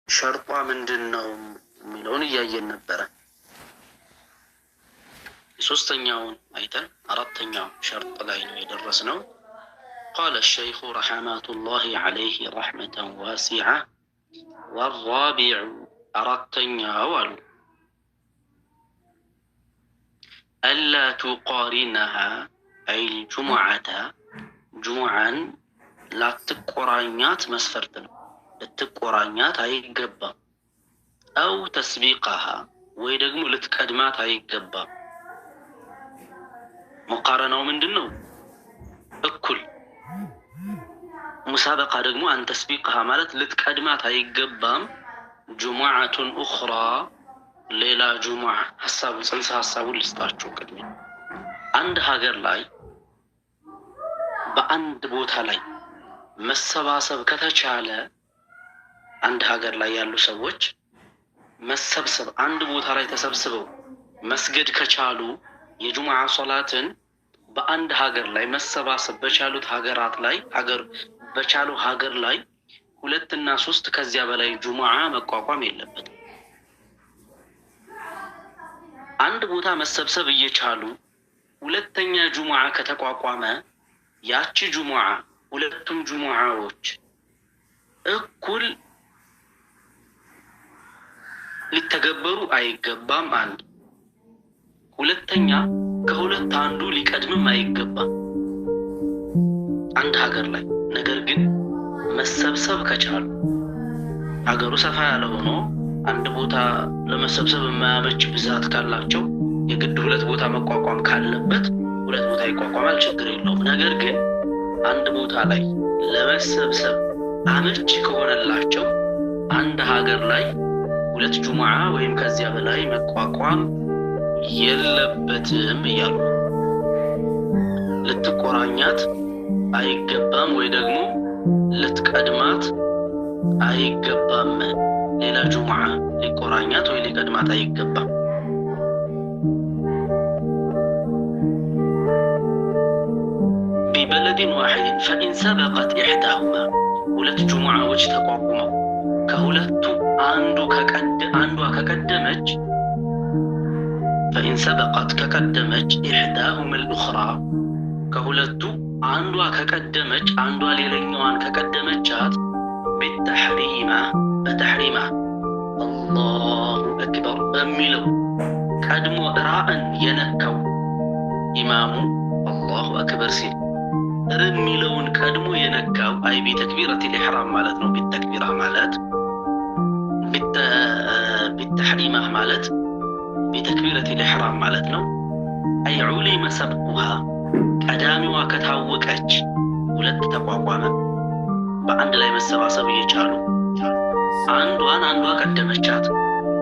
ሸርጧ ምንድን ነው የሚለውን እያየን ነበረ። ሶስተኛውን አይተን አራተኛው ሸርጥ ላይ ነው የደረስነው። ቃለ ሸይኹ ረሐመቱላሂ ዐለይሂ ረሕመተን ዋሲዓ ወራቢዑ አራተኛው አሉ አላ ቱቃሪነሃ አይል ጁሙዓተ ጁሙዓን ላትቆራኛት መስፈርት ነው። ልትቆራኛት አይገባም። አው ተስቢቀሃ ወይ ደግሞ ልትቀድማት አይገባም። ሙቃረናው ምንድን ነው? እኩል ሙሳበቃ ደግሞ አንተስቢቅሃ ማለት ልትቀድማት አይገባም። ጁሙዓቱን ኡኽራ ሌላ ጁሙዓ። ሀሳቡ ጽንሰ ሀሳቡን ልስጣችሁ ቅድሚያ። አንድ ሀገር ላይ በአንድ ቦታ ላይ መሰባሰብ ከተቻለ፣ አንድ ሀገር ላይ ያሉ ሰዎች መሰብሰብ አንድ ቦታ ላይ ተሰብስበው መስገድ ከቻሉ፣ የጁሙዓ ሶላትን በአንድ ሀገር ላይ መሰባሰብ በቻሉት ሀገራት ላይ ሀገር በቻሉ ሀገር ላይ ሁለትና ሶስት ከዚያ በላይ ጁሙዓ መቋቋም የለበትም። አንድ ቦታ መሰብሰብ እየቻሉ ሁለተኛ ጁሙዓ ከተቋቋመ ያቺ ጁሙዓ ሁለቱም ጁሙዓዎች እኩል ሊተገበሩ አይገባም። አንድ ሁለተኛ ከሁለት አንዱ ሊቀድምም አይገባም አንድ ሀገር ላይ። ነገር ግን መሰብሰብ ከቻሉ፣ ሀገሩ ሰፋ ያለ ሆኖ አንድ ቦታ ለመሰብሰብ የማያመች ብዛት ካላቸው የግድ ሁለት ቦታ መቋቋም ካለበት ሁለት ቦታ ይቋቋማል፣ ችግር የለውም። ነገር ግን አንድ ቦታ ላይ ለመሰብሰብ አመች ከሆነላቸው አንድ ሀገር ላይ ሁለት ጁሙዓ ወይም ከዚያ በላይ መቋቋም የለበትም እያሉ ነው። ልትቆራኛት አይገባም ወይ ደግሞ ልትቀድማት አይገባም። ሌላ ጁሙዓ ሊቆራኛት ወይ ሊቀድማት አይገባም። ቢበለድን ዋሒድን ፈኢን ሰበቀት ኢሕዳሁማ ሁለት ጁሙዓዎች ተቋቁመው ከሁለቱ አንዱ አንዷ ከቀደመች፣ ፈኢን ሰበቀት ከቀደመች፣ ኢሕዳሁማ ልኡኽራ ከሁለቱ አንዷ ከቀደመች፣ አንዷ ሌላኛዋን ከቀደመቻት፣ ቢተሕሪማ በተሕሪማ አላሁ አክበር በሚለው ቀድሞ ራእን የነካው ኢማሙ አላሁ አክበር ሲል ር የሚለውን ቀድሞ የነካው أي بتكبيرة الإحرام ማለት ነው። بالتكبيرة ማለት بالتحريمة ማለት بتكبيرة الإحرام ማለት ነው። أي علم سبقها ቀዳሚዋ ከታወቀች፣ ሁለት ተቋቋመ በአንድ ላይ መሰባሰብ እየቻሉ አንዷን አንዷ ቀደመቻት።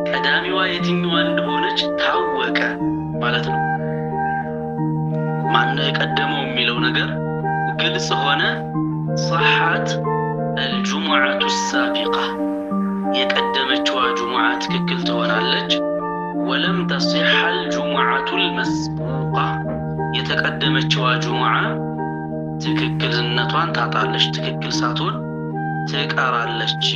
ቀዳሚዋ የትኛዋ እንደሆነች ታወቀ ማለት ነው። ማነው የቀደመው የሚለው ነገር ግልጽ ሆነ። صحت الجمعة السابقة የቀደመችዋ ጁሙዓ ትክክል ትሆናለች። ولم تصح الجمعة المسبوقة የተቀደመችዋ ጁሙዓ ትክክልነቷን ታጣለች፣ ትክክል ሳትሆን ትቀራለች።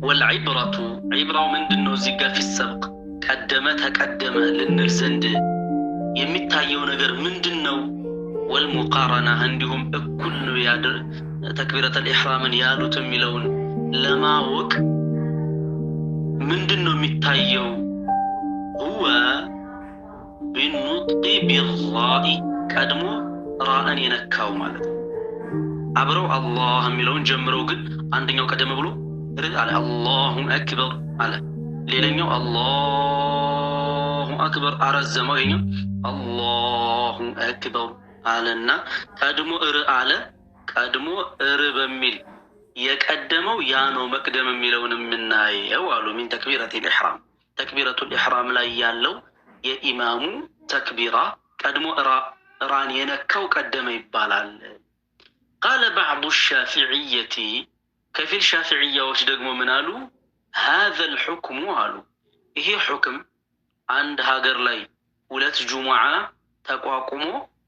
والعبرة ዒብራው ምንድን ነው? እዚህ ጋር في السبق ቀደመ ተቀደመ ልንል ዘንድ የሚታየው ነገር ምንድን ነው? والمقارنة እንዲሁም እኩል ነው ተክቢረተል ኢሕራምን ያሉት የሚለውን ለማወቅ ምንድን ነው የሚታየው? هو بالنطق بالراء ቀድሞ ራእን የነካው ማለት ነው። አብረው አላህ የሚለውን ጀምረው ግን አንደኛው ቀደም ብሎ ር አለ፣ አላሁ አክበር አለ። ሌላኛው አላሁ አክበር አረዘመው። ይሄኛው አላሁ አክበር አለና ቀድሞ እር አለ። ቀድሞ እር በሚል የቀደመው ያ ነው መቅደም የሚለውን የምናየው አሉ። من تكبيرة الإحرام ተክቢረቱል ኢሕራም ላይ ያለው የኢማሙ ተክቢራ ቀድሞ ራን የነካው ቀደመ ይባላል። قال بعض الشافعية ከፊል ሻፊዕያዎች ደግሞ ምን አሉ? هذا الحكم አሉ፣ ይሄ ሑክም አንድ ሀገር ላይ ሁለት ጁሙዓ ተቋቁሞ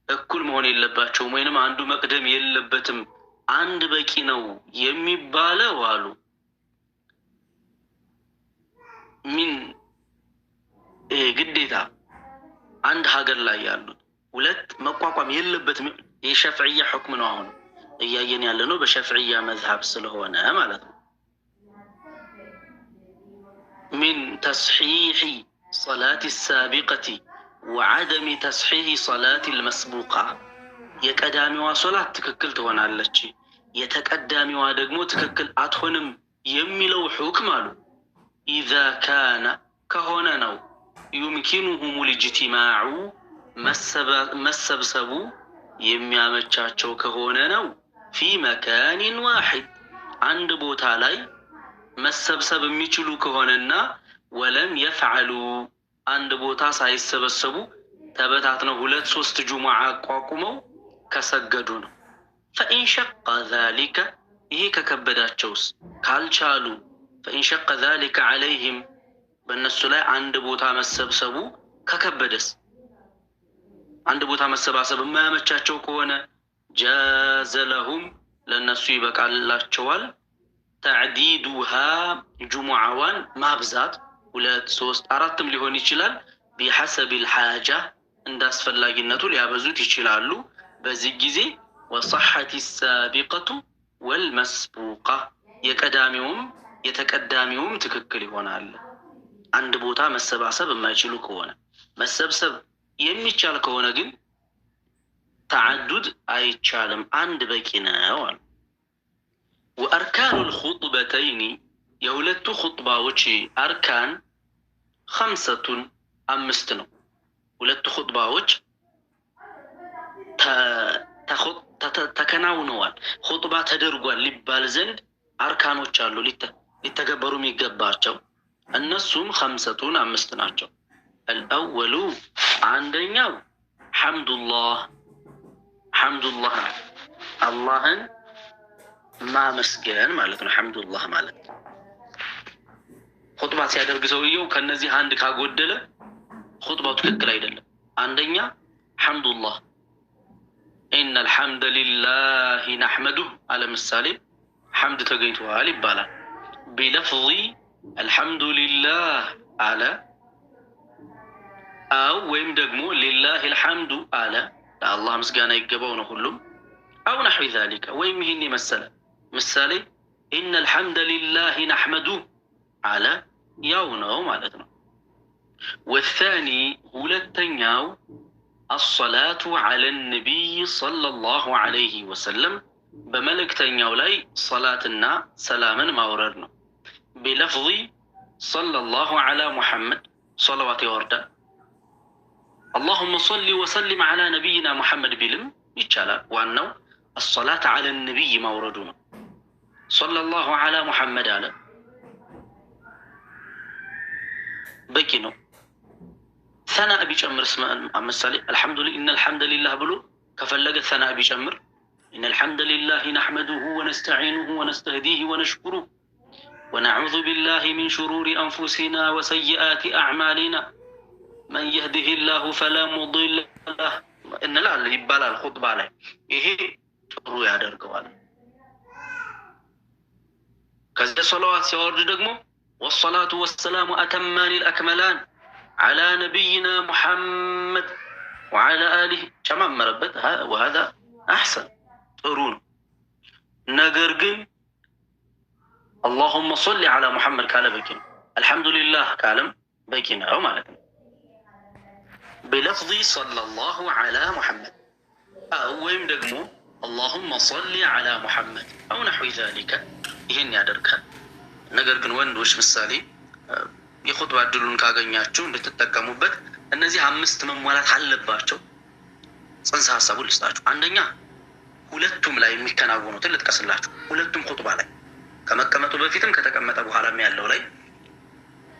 እኩል መሆን የለባቸውም ወይንም አንዱ መቅደም የለበትም አንድ በቂ ነው የሚባለው አሉ ሚን ግዴታ አንድ ሀገር ላይ ያሉት ሁለት መቋቋም የለበትም። የሸፍዕያ ሕክም ነው አሁን እያየን ያለ ነው፣ በሸፍዕያ መዝሀብ ስለሆነ ማለት ነው። ሚን ተስሒሒ ሰላት ሳቢቀቲ ወዓደሚ ተስሒሒ ሰላት ልመስቡቃ፣ የቀዳሚዋ ሶላት ትክክል ትሆናለች፣ የተቀዳሚዋ ደግሞ ትክክል አትሆንም የሚለው ሕክም አሉ ኢዛ ካነ ከሆነ ነው ዩምኪኑሁም ልጅቲማዑ መሰብሰቡ የሚያመቻቸው ከሆነ ነው። ፊ መካኒን ዋሒድ አንድ ቦታ ላይ መሰብሰብ የሚችሉ ከሆነና ወለም የፍዓሉ አንድ ቦታ ሳይሰበሰቡ ተበታትነው ሁለት ሶስት ጁሙዓ አቋቁመው ከሰገዱ ነው። ፈኢን ሸቀ ዛሊከ ይሄ ከከበዳቸውስ ካልቻሉ፣ ፈኢን ሸቀ ዛሊከ ዐለይሂም በእነሱ ላይ አንድ ቦታ መሰብሰቡ ከከበደስ፣ አንድ ቦታ መሰባሰብ የማያመቻቸው ከሆነ ጃዘ ለሁም ለእነሱ ይበቃላቸዋል። ተዕዲዱሃ ጁሙዓዋን ማብዛት ሁለት ሶስት አራትም ሊሆን ይችላል። ቢሐሰብ ልሓጃ እንደ አስፈላጊነቱ ሊያበዙት ይችላሉ። በዚህ ጊዜ ወሰሐት ሳቢቀቱ ወልመስቡቃ የቀዳሚውም የተቀዳሚውም ትክክል ይሆናል። አንድ ቦታ መሰባሰብ የማይችሉ ከሆነ፣ መሰብሰብ የሚቻል ከሆነ ግን ተዓዱድ አይቻልም፣ አንድ በቂ ነው አሉ። ወአርካኑ ልኹጥበተይኒ የሁለቱ ኹጥባዎች አርካን ኸምሰቱን አምስት ነው። ሁለቱ ኹጥባዎች ተከናውነዋል፣ ኹጥባ ተደርጓል ሊባል ዘንድ አርካኖች አሉ ሊተገበሩ የሚገባቸው፣ እነሱም ኸምሰቱን አምስት ናቸው። አልአወሉ አንደኛው ሐምዱላህ፣ ሐምዱላህ ነው፣ አላህን ማመስገን ማለት ነው። ሐምዱላህ ማለት ኹጥባ ሲያደርግ ሰውየው ከነዚህ አንድ ካጎደለ ኹጥባው ትክክል አይደለም። አንደኛ ሐምዱላህ፣ ኢነ አልሐምደ ሊላሂ ናሕመዱህ አለ። ምሳሌ ሐምድ ተገኝተዋል ይባላል። ቢለፍዚ አልሐምዱሊላህ አለ አው ወይም ደግሞ ሊላሂ አልሐምዱ አለ፣ ለአላህ ምስጋና ይገባው ነው ሁሉም። አው ነሕዊ ዛሊከ ወይም ይህን የመሰለ፣ ምሳሌ ኢነ አልሐምደ ሊላሂ ናሕመዱህ አለ፣ ያው ነው ማለት ነው። ወታኒ ሁለተኛው አሰላቱ ዐለ ነቢይ ሰለላሁ ዐለይሂ ወሰለም በመልእክተኛው ላይ ሰላትና ሰላምን ማውረድ ነው። ቢለፍዚ ሰለላሁ ዐላ ሙሐመድ ሰለዋት ይወርዳል። አላሁመ ሰሊ ወሰሊም ዐላ ነቢይና ሙሐመድ ቢልም ይቻላል። ዋናው አሰላት ዐለ ነቢይ ማውረዱ ነው። ሰለላሁ ዐላ ሙሐመድ አለ፣ በቂ ነው። ሰናእ ቢጨምርስ ምሳሌ ኢነ አልሐምደሊላህ ብሎ ከፈለገ ሰናእ ቢጨምር ኢነ አልሐምደሊላህ ነሕመዱሁ ወነስተዒኑሁ ወነስተህዲህ ወነሽኩሩህ ወነዑዙ ቢላሂ ሚን ሹሩሪ አንፉሲና ወሰይአቲ አዕማሊና መን የህዲህ ላሁ ፈላ ሙዲለ ለህ እንላለን ይባላል ኹጥባ ላይ። ይሄ ጥሩ ያደርገዋል። ከዚያ ሰለዋት ሲያወርድ ደግሞ ወሰላቱ ወሰላሙ አተማኒ ልአክመላን ዐላ ነቢይና ሙሐመድ ወዐላ አሊህ ጨማመረበት። ወሀዛ አሕሰን ጥሩ ነው። ነገር ግን አላሁመ ሶሊ ዐላ ሙሐመድ ካለ በቂ ነው። አልሐምዱሊላህ ካለም በቂ ነው ማለት ነው። ቢለፍዚ ሰለላሁ ዐላ ሙሐመድ አው ወይም ደግሞ አላሁመ ሶሊ ዐላ ሙሐመድ አው ነሕዊ ዛሊከ ይህን ያደርጋል። ነገር ግን ወንዶች ምሳሌ የኹጥባ እድሉን ካገኛችሁ እንድትጠቀሙበት እነዚህ አምስት መሟላት አለባቸው። ጽንሰ ሀሳቡን ልስጣችሁ። አንደኛ ሁለቱም ላይ የሚከናወኑትን ልጥቀስላችሁ። ሁለቱም ኹጥባ ላይ ከመቀመጡ በፊትም ከተቀመጠ በኋላም ያለው ላይ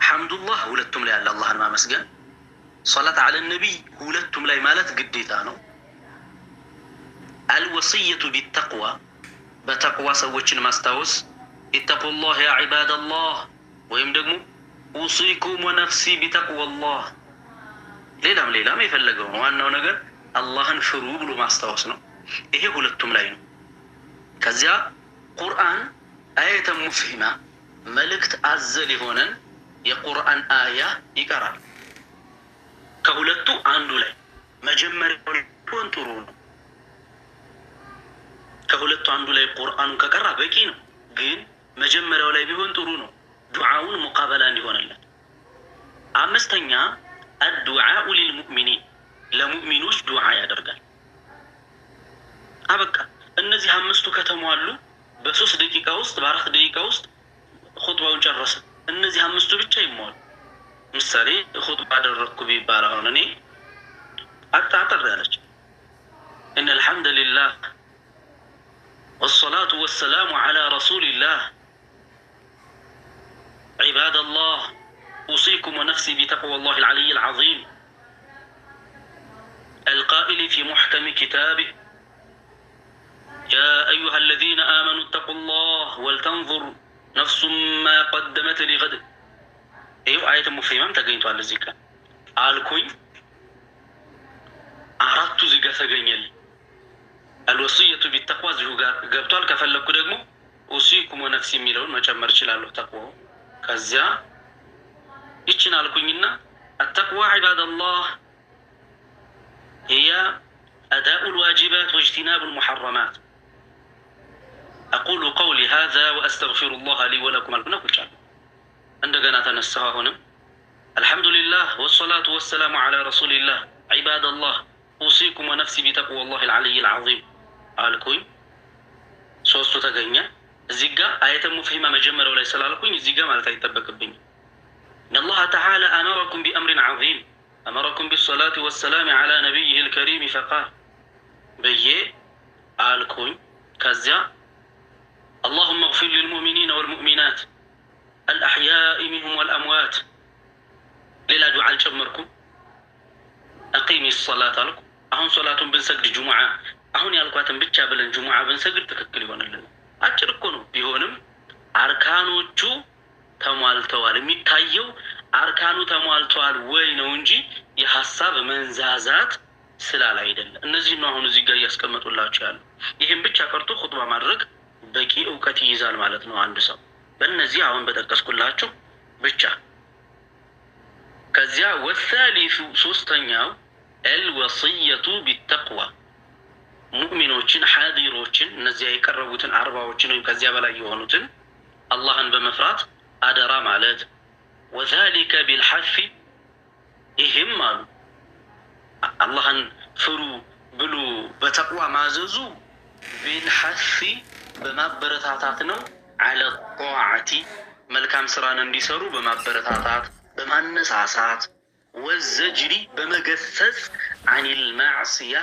ሐምዱላህ ሁለቱም ላይ ያለ አላህን ማመስገን፣ ሶላት ዐለ ነቢይ ሁለቱም ላይ ማለት ግዴታ ነው። አልወስየቱ ቢተቅዋ በተቅዋ ሰዎችን ማስታወስ፣ ኢተቁላህ ያ ዒባደላህ ወይም ደግሞ ኡሲኩም ወነፍሲ ቢተቅዋላህ፣ ሌላም ሌላም የፈለገው ነው። ዋናው ነገር አላህን ፍሩ ብሎ ማስታወስ ነው። ይሄ ሁለቱም ላይ ነው። ከዚያ ቁርአን አየተ ሙፍሂማ መልእክት አዘል የሆነን የቁርአን አያ ይቀራል። ከሁለቱ አንዱ ላይ መጀመሪያው ቢሆን ጥሩ ነው። ከሁለቱ አንዱ ላይ ቁርአኑን ከቀራ በቂ ነው። ግን መጀመሪያው ላይ ቢሆን ጥሩ ነው፣ ዱዓውን ሙቃበላ እንዲሆንለት። አምስተኛ አዱዓኡ ሊልሙእሚኒን ለሙእሚኖች ዱዓ ያደርጋል። አበቃ። እነዚህ አምስቱ ከተሟሉ በ3 ደቂቃ ውስጥ በ4 ደቂቃ ውስጥ ኹጥባውን ጨረሰ። እነዚህ አምስቱ ብቻ ይሟሉ። ምሳሌ ኹጥባ አደረግኩ ቢባል አሁን እኔ አጣጠር ያለች እነ አልሐምዱሊላህ ወሰላቱ ወሰላሙ ዐላ ረሱሊላህ ዒባደላህ ኡሲኩም ወነፍሲ ቢተቅዋላህ አልዓሊይ አልዓዚም القائل في محكم كتابه يا أيها الذين آمنوا اتقوا الله ولتنظر نفس ما قدمت لغد። ይኸው አየተ ሙፍሂማም ተገኝቷል እዚህ ጋር አልኩኝ። አራቱ እዚህ ጋር ተገኘልኝ። الوصية بالتقوى እዚሁ ጋር ገብቷል። ከፈለግኩ ደግሞ أوصيكم ونفسي የሚለውን መጨመር እችላለሁ። ተቅዋው ከዚያ ይችን አልኩኝና التقوى عباد الله هي أداء الواجبات واجتناب المحرمات أقول قولي هذا وأستغفر الله لي ولكم አልኩና ቁጭ አልኩ። እንደገና ተነሳሁ። አሁንም الحمد لله والصلاة والسلام على رسول الله عباد الله أوصيكم ونفسي بتقوى الله العلي العظيم አልኩኝ። ሶስቱ ተገኘ። እዚህ ጋ آية مفهمة መጀመሪያው ላይ ስላልኩኝ እዚህ ጋ ማለት አይጠበቅብኝም። إن الله تعالى أمركم بأمر عظيم أمركم بالصلاة والسلام على نبيه الكريم فقال ብዬ አልኩኝ። ከዚያ اللهم اغفر للمؤمنين والمؤمنات الأحياء منهم والأموات ሌላ ዱዓ አልጨመርኩም። أقم الصلاة አልኩ። አሁን ሶላቱን ብንሰግድ ጁሙዓ አሁን ያልኳትን ብቻ ብለን ጁሙዓ ብንሰግድ ትክክል ይሆንልን። አጭር እኮ ነው። ቢሆንም አርካኖቹ ተሟልተዋል። የሚታየው አርካኑ ተሟልተዋል ወይ ነው እንጂ የሀሳብ መንዛዛት ስላል አይደለም። እነዚህ ነው አሁን እዚህ ጋር እያስቀመጡላቸው ያሉ። ይህም ብቻ ቀርቶ ኹጥባ ማድረግ በቂ እውቀት ይይዛል ማለት ነው አንድ ሰው በእነዚህ አሁን በጠቀስኩላችሁ ብቻ። ከዚያ ወሳሊሱ ሶስተኛው አልወስየቱ ቢተቅዋ ሙእሚኖችን ሓዲሮችን እነዚያ የቀረቡትን 40ዎችን ወይም ከዚያ በላይ የሆኑትን አላህን በመፍራት አደራ ማለት። ወዛሊከ ቢልሐፊ ይህም አሉ አላህን ፍሩ ብሎ በተቅዋ ማዘዙ ቢልሐፊ በማበረታታት ነው። አለ ጧዓቲ መልካም ስራን እንዲሰሩ በማበረታታት በማነሳሳት፣ ወዘጅሪ በመገሰጽ፣ አኒል ማዕስያ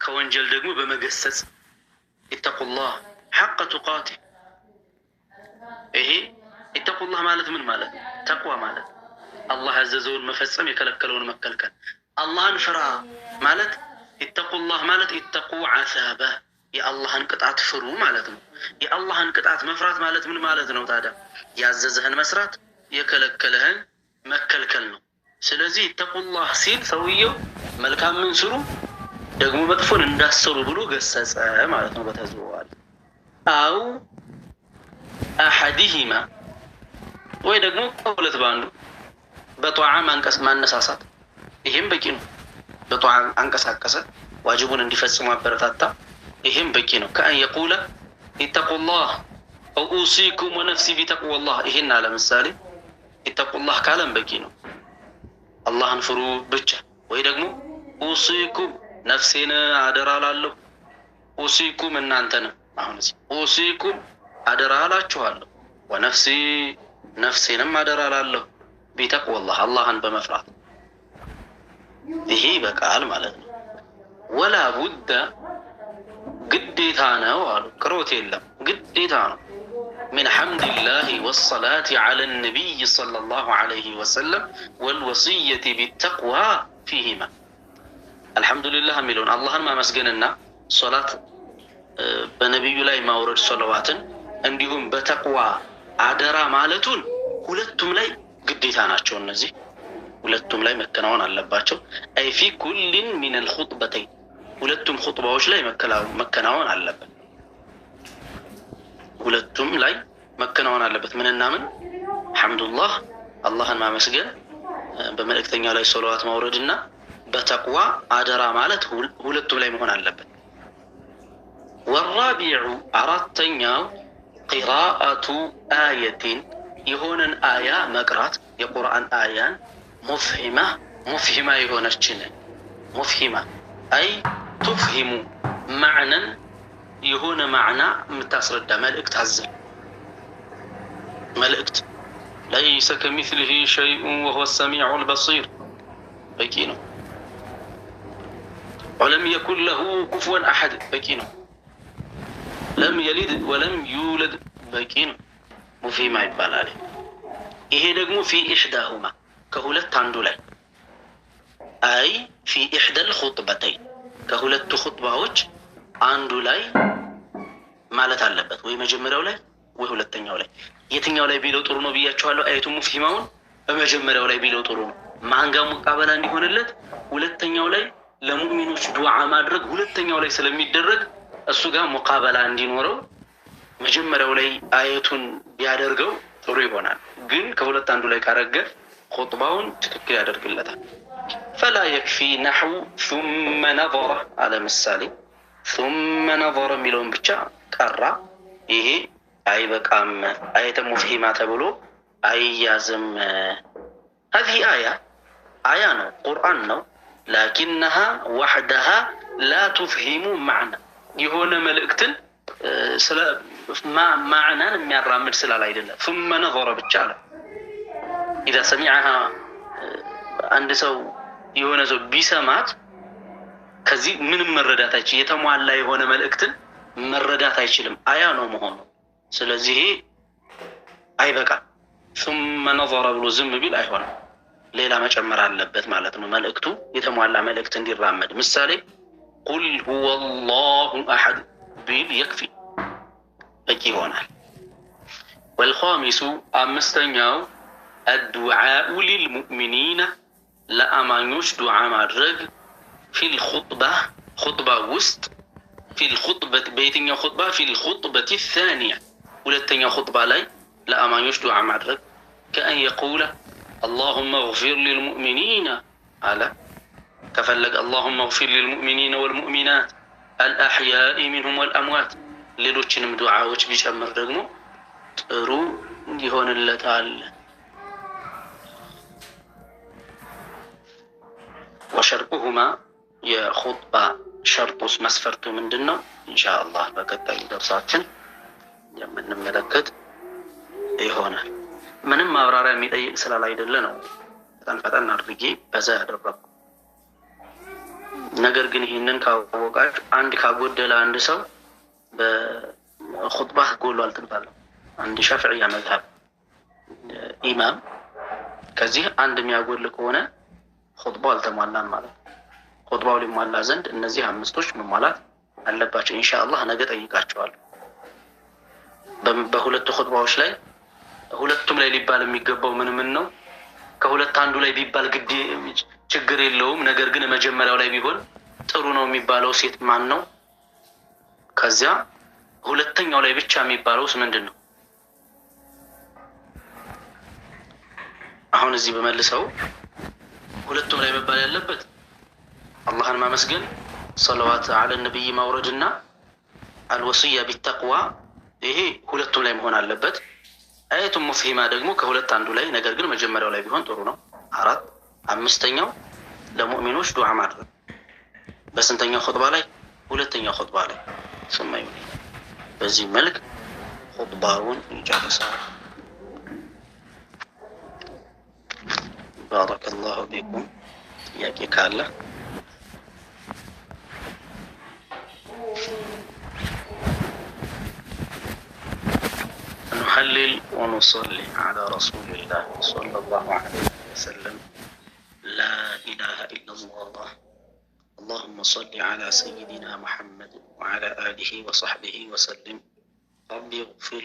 ከወንጀል ደግሞ በመገሰጽ። ኢተቁላህ ሐቀ ቱቃቲ ይሄ ኢተቁላህ ማለት ምን ማለት ነው? ተቅዋ ማለት አላህ ያዘዘውን መፈጸም የከለከለውን መከልከል። አላህን ፍራ ማለት ኢተቁላህ ማለት ኢተቁ ዓዛበ የአላህን ቅጣት ፍሩ ማለት ነው። የአላህን ቅጣት መፍራት ማለት ምን ማለት ነው ታዲያ? ያዘዘህን መስራት የከለከለህን መከልከል ነው። ስለዚህ ኢተቁላህ ሲል ሰውየው መልካምን ስሩ ደግሞ መጥፎን እንዳሰሩ ብሎ ገሰጸ ማለት ነው። በተዘዋዋሪ አው አሐዲሂማ ወይ ደግሞ ከሁለት በአንዱ በጧዓ ማነሳሳት፣ ይሄም በቂ ነው። በጧዓ አንቀሳቀሰ፣ ዋጅቡን እንዲፈጽሙ አበረታታ፣ ይሄም በቂ ነው። ከአን የቁለ ኢተቁላህ አው ኡሲኩም ወነፍሲ ቢተቅዋላህ ይሄን ለምሳሌ ኢተቁላህ ካለም በቂ ነው። አላህን ፍሩ ብቻ ወይ ደግሞ ኡሲኩም ነፍሴን አደራ እላለሁ፣ ኡሲኩም እናንተንም አሁን እዚህ ኡሲኩም አደራ እላችኋለሁ፣ ወነፍሲ ነፍሴንም አደራ እላለሁ፣ ቢተቅዋላህ አላህን በመፍራት ይሄ ይበቃል ማለት ነው። ወላ ቡደ ግዴታ ነው አሉ፣ ቅሮት የለም ግዴታ ነው። ሚን ሐምዲላሂ ወሰላቲ ዐለ ነቢይ ሰለላሁ ዐለይሂ ወሰለም ወልወስየቲ ቢተቅዋ ፊሂማ አልሐምዱሊላህ የሚለውን አላህን ማመስገንና ሶላት በነቢዩ ላይ ማውረድ ሶለዋትን እንዲሁም በተቅዋ አደራ ማለቱን ሁለቱም ላይ ግዴታ ናቸው። እነዚህ ሁለቱም ላይ መከናወን አለባቸው። أي في كل من الخطبتين ሁለቱም ኹጥባዎች ላይ መከናወን አለበት። ሁለቱም ላይ መከናወን አለበት። ምንና ምን? ሐምዱላህ አላህን ማመስገን፣ በመልእክተኛ ላይ ሶለዋት ማውረድና በተቅዋ አደራ ማለት ሁለቱም ላይ መሆን አለበት። ወራቢዑ አራተኛው ቂራአቱ አየቲን የሆነን አያ መቅራት፣ የቁርአን አያን ሙፍሂማ ሙፍሂማ የሆነችን ሙፍሂማ አይ ቱፍሂሙ ማዕነን የሆነ ማዕና የምታስረዳ መልእክት አዘል መልእክት ለይሰ ከሚስሊሂ ሸይኡን ወሁወ ሰሚዑል በሲር በቂ ነው። ወለም የኩን ለሁ ኩፍወን አሐድ በቂ ነው። ለም የሊድ ወለም ዩለድ በቂ ነው። ሙፍሂማ ይባላል። ይሄ ደግሞ ፊ ኢሕዳሁማ ከሁለት አንዱ ላይ አይ ፊ ኢሕደል ኹጥበተይን ከሁለቱ ኹጥባዎች አንዱ ላይ ማለት አለበት። ወይ መጀመሪያው ላይ ወይ ሁለተኛው ላይ። የትኛው ላይ ቢለው ጥሩ ነው ብያቸዋለሁ። አየቱ ሙፍሂማውን በመጀመሪያው ላይ ቢለው ጥሩ ነው። ማን ጋር ሙቃበላ እንዲሆንለት ሁለተኛው ላይ ለሙእሚኖች ዱዓ ማድረግ ሁለተኛው ላይ ስለሚደረግ እሱ ጋር ሙቃበላ እንዲኖረው መጀመሪያው ላይ አየቱን ቢያደርገው ጥሩ ይሆናል። ግን ከሁለት አንዱ ላይ ካረገ ኹጥባውን ትክክል ያደርግለታል። ፈላ የክፊ ነሕው ሱመ ነዘረ አለ። ምሳሌ ሱመ ነዘረ የሚለውን ብቻ ቀራ። ይሄ አይበቃም። አየተ ሙፍሂማ ተብሎ አይያዝም። ሀዚህ አያ አያ ነው፣ ቁርአን ነው። ላኪነሃ ዋሕደሃ ላ ቱፍሂሙ ማዕና የሆነ መልእክትን ስለ ማዕናን የሚያራምድ ስላል አይደለም። ሱመ ነዘረ ብቻ አለ። ኢዛ ሰሚዐሃ አንድ ሰው የሆነ ሰው ቢሰማት ከዚህ ምንም መረዳት አይችልም። የተሟላ የሆነ መልእክትን መረዳት አይችልም። አያ ነው መሆኑ። ስለዚህ አይበቃም። ሱመ ነዘረ ብሎ ዝም ቢል አይሆንም። ሌላ መጨመር አለበት ማለት ነው። መልእክቱ የተሟላ መልእክት እንዲራመድ ምሳሌ ቁል ሁወ ላሁ አሐድ ቢል የክፊ በቂ ይሆናል። ወልኻሚሱ አምስተኛው አዱዓኡ ሊልሙእሚኒና ለአማኞች ዱዓ ማድረግ ፊል ኹጥባ ኹጥባ ውስጥ ፊል ኹጥበት በየትኛው ኹጥባ ፊል ኹጥበት ሳኒያ ሁለተኛው ኹጥባ ላይ ለአማኞች ዱዓ ማድረግ ከአን የቁለ አላሁመ እግፊር ሊልሙእሚኒና አለ። ከፈለገ አላሁመ እግፊር ሊልሙእሚኒና ወልሙእሚናት አልአሕያኢ ሚንሁም ወልአምዋት ሌሎችንም ዱዓዎች ቢጨምር ደግሞ ጥሩ ይሆንለታል። ወሸርጡሁማ የኹጥባ ሸርጡስ መስፈርቱ ምንድን ነው? ኢንሻአላህ በቀጣዩ ደርሳችን የምንመለከት ይሆናል። ምንም ማብራሪያ የሚጠይቅ ስላል አይደለ ነው ፈጠን ፈጠን አድርጌ በዛ ያደረኩ። ነገር ግን ይህንን ካወቃችሁ አንድ ካጎደለ አንድ ሰው በኹጥባህ ጎሏል ትባለው። አንድ ሻፍዕያ መዝሀብ ኢማም ከዚህ አንድ የሚያጎል ከሆነ ኹጥባው አልተሟላም ማለት ነው። ኹጥባው ሊሟላ ዘንድ እነዚህ አምስቶች መሟላት አለባቸው። ኢንሻአላህ ነገ ጠይቃቸዋለሁ። በሁለቱ ኹጥባዎች ላይ ሁለቱም ላይ ሊባል የሚገባው ምን ምን ነው? ከሁለት አንዱ ላይ ቢባል ግድ ችግር የለውም። ነገር ግን መጀመሪያው ላይ ቢሆን ጥሩ ነው የሚባለው ሴት ማን ነው? ከዚያ ሁለተኛው ላይ ብቻ የሚባለውስ ምንድን ነው? አሁን እዚህ በመልሰው ሁለቱም ላይ መባል ያለበት አላህን ማመስገን፣ ሰለዋት አለ ነብይ ማውረድና አልወስያ ቢተቅዋ ይሄ ሁለቱም ላይ መሆን አለበት። አየቱ ሙፍሂማ ደግሞ ከሁለት አንዱ ላይ ነገር ግን መጀመሪያው ላይ ቢሆን ጥሩ ነው። አራት አምስተኛው ለሙእሚኖች ዱዓ ማድረግ በስንተኛው ኹጥባ ላይ? ሁለተኛው ኹጥባ ላይ ስማዩ። በዚህ መልክ ኹጥባውን ይጨርሳል። ባረከላሁ ፊኩም። ጥያቄ ካለ نحلل ونصلي على رسول الله صلى الله عليه وسلم. لا إله إلا الله. اللهم صل على سيدنا محمد وعلى آله وصحبه وسلم. ربي اغفر